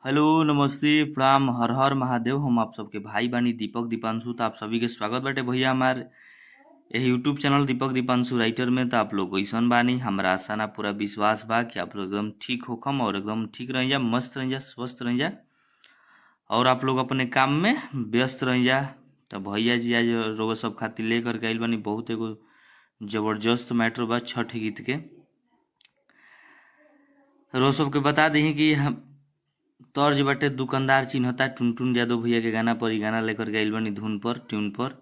Hello नमस्ते प्रणाम हर हर महादेव। हम आप सबके भाई बानी दीपक दीपांशु। तो आप सभी के स्वागत बाटे भैया हमार यही YouTube channel Deepak Deepanshu writer में। तो आप लोग कैसन बानी? हमरा आशा ना पूरा विश्वास बा कि आप लोग एकदम ठीक होखम और एकदम ठीक रह जा, मस्त रह जा, स्वस्थ रह जा और आप लोग अपने काम में व्यस्त रह जा। तो भैया जी आज रोग सब खातिर लेकर के आइल बानी बहुत एगो जबरदस्त मैटर बा छठ गीत के। रोज सबके बता दी कि हम तर्ज बाटे दुकानदार चिन्हता टुनटुन यादव भैया के गाना पर ई गाना लेकर के आइल बानी धुन पर ट्यून पर।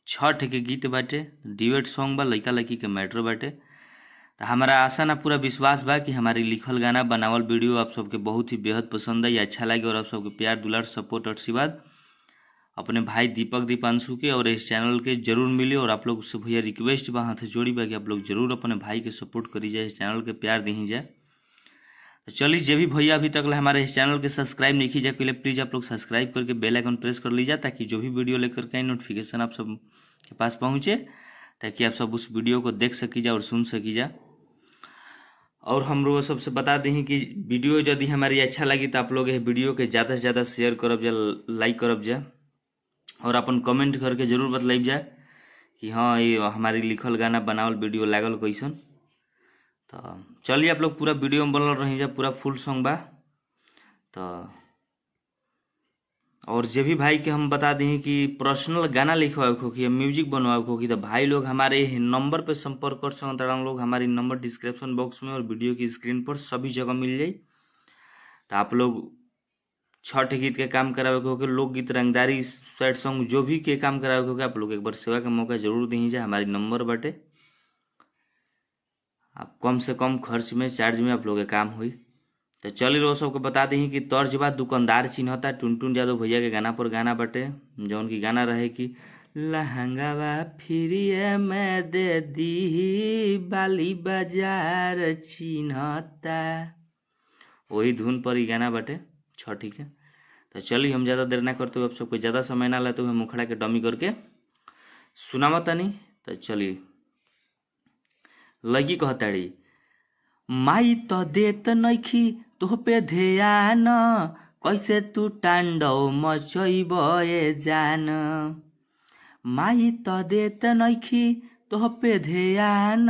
छठ के गीत बाटे, डिबेट सॉन्ग बा, लइका लइकी के मैटर बाटे। तो हमारा आशा ना पूरा विश्वास बा कि हमारी लिखल गाना बनावल वीडियो आप सबके बहुत ही बेहद पसंद आई, अच्छा लगे और आप सबके प्यार दुलार सपोर्ट और आशीर्वाद अपने भाई दीपक दीपांशु के और इस चैनल के जरूर मिले। और आप लोग से भैया रिक्वेस्ट बा, हाथ जोड़ी बा कि आप लोग जरूर अपने भाई के सपोर्ट करी जाए, इस चैनल के प्यार दी जाए। तो चलिए, जे भी भैया अभी तक हमारे इस चैनल के सब्सक्राइब नहीं कीजिए पहले प्लीज़ आप लोग सब्सक्राइब करके बेल आइकन प्रेस कर लीजिए ताकि जो भी वीडियो लेकर के नोटिफिकेशन आप सब के पास पहुँचे, ताकि आप सब उस वीडियो को देख सकी जा और सुन सकी जा। और हम लोग सबसे बता दें कि वीडियो यदि हमारी अच्छा लगी तो आप लोग ये वीडियो के ज़्यादा से ज़्यादा शेयर करब जा, लाइक करब जा और अपन कमेंट करके जरूर बतलाइब जा कि हाँ ये हमारी लिखल गाना बनावल वीडियो लागल कैसन। तो चलिए आप लोग पूरा वीडियो में बनल रही जा, पूरा फुल सॉन्ग बा। तो और जे भी भाई के हम बता दी कि पर्सनल गाना लिखवावे के होखी या म्यूजिक बनवावे के होखी तो भाई लोग हमारे नंबर पे संपर्क कर सकते हैं। लोग हमारी नंबर डिस्क्रिप्शन बॉक्स में और वीडियो की स्क्रीन पर सभी जगह मिल जाई। तो आप लोग छठ गीत के काम करावे के होके, लोकगीत, रंगदारी, सैड सॉन्ग जो भी के काम करावे के होके, आप लोग एक बार सेवा के मौका जरूर दी जाए। हमारी नंबर बाटे, आप कम से कम खर्च में चार्ज में आप लोग के काम हुई। तो चलिए रोज सबके बता दी कि तर्ज बा दुकानदार चिन्हता टुनटुन यादव भैया के गाना पर गाना बाटे, जौन की गाना रहे कि लहंगावा फ्रीए में दे दी बाली बाजार चिन्हता, वही धुन पर ही गाना बाटे छठी के। तो चलिए हम ज़्यादा देर ना करते हुए, आप सबको ज़्यादा समय ना लेते हुए मुखड़ा के डमी करके सुनावा तनी। तो चलिए, लड़की कहताड़ी माई तो देत नइखी तोह पे ध्यान, कैसे तू तांडव मचैब ए जान। माई तो देत नइखी तोह पे ध्यान,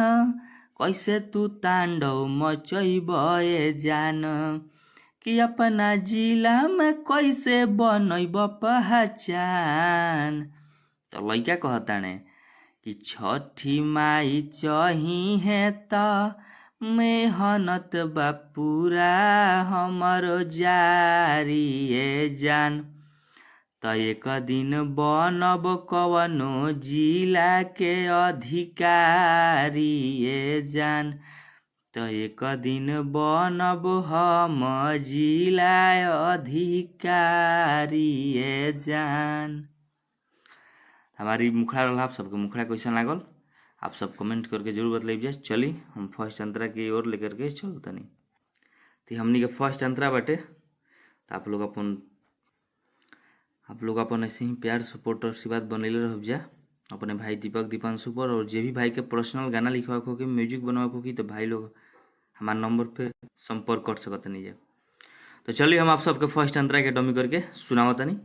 कैसे तू तांडव मचैब ए जान। कि अपना जिला में कैसे बनैब पहचान। तो लइका कहताने कि छठी माई चही है त मेहनत बा पूरा हमरो जारी ए जान। त एक दिन बनब कवनो जिला के अधिकारी ए जान। त एक दिन बनब हम जिला अधिकारी ए जान। हमारी मुखड़ा रहा, आप सबके मुखड़ा कैसन लागल आप सब कमेंट करके जरूर बतलाइब जाए। चली हम फर्स्ट अंतरा की ओर लेकर के चल तनी। तो हमनी के फर्स्ट अंतरा बाटे। तो आप लोग अपन ऐसे ही प्यार सपोर्ट और आशीर्वाद बनैले रह जा अपने भाई दीपक दीपांशु पर। और जे भी भाई के पर्सनल गाना लिखवा के होखी, म्यूजिक बनवा के होखी तो भाई लोग हमारे नंबर पे संपर्क कर सकत नहीं जा। तो चलिए हम आप सबके फर्स्ट अंतरा के डमी करके सुनावत तनी।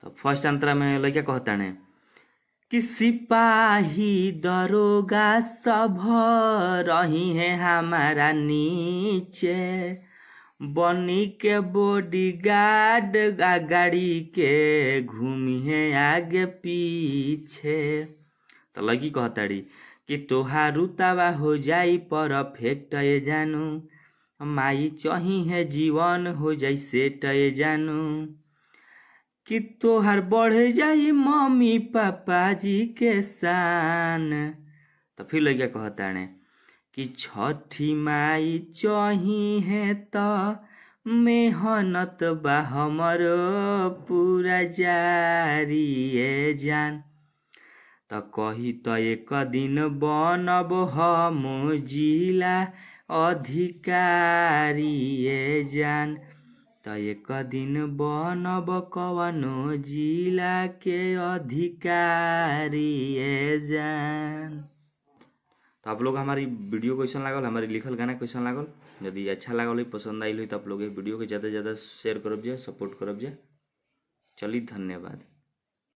तो फर्स्ट अंतरा में लइका कहताने कि सिपाही दरोगा सब रही है हमारा नीचे, बनी के बॉडीगार्ड गाड़ी के घूमी है आगे पीछे। तो लड़की कहताड़ी कि तोहार रुतबा हो जाई परफेक्ट ए जानू, माई चही है जीवन हो जाई सेट ए जानू। कि तोहार बढ़ जाई मम्मी पापा जी के शान। तो फिर लड़का कहताने कि छठी माई चही है त मेहनत बा हमरो पूरा जारी ए जान। त कही त एक दिन बनब हम जिला अधिकारी ए जान। त एक दिन बनब कवनो जिला के अधिकारी ए जान। तो आप लोग हमारी वीडियो कैसन लागल, हमारी लिखल गाना कैसन लागल यदि अच्छा लागल हो, पसंद आइल हो तो आप लोग वीडियो के ज़्यादा से ज़्यादा शेयर करब जा, सपोर्ट करब जा। चलिए, धन्यवाद।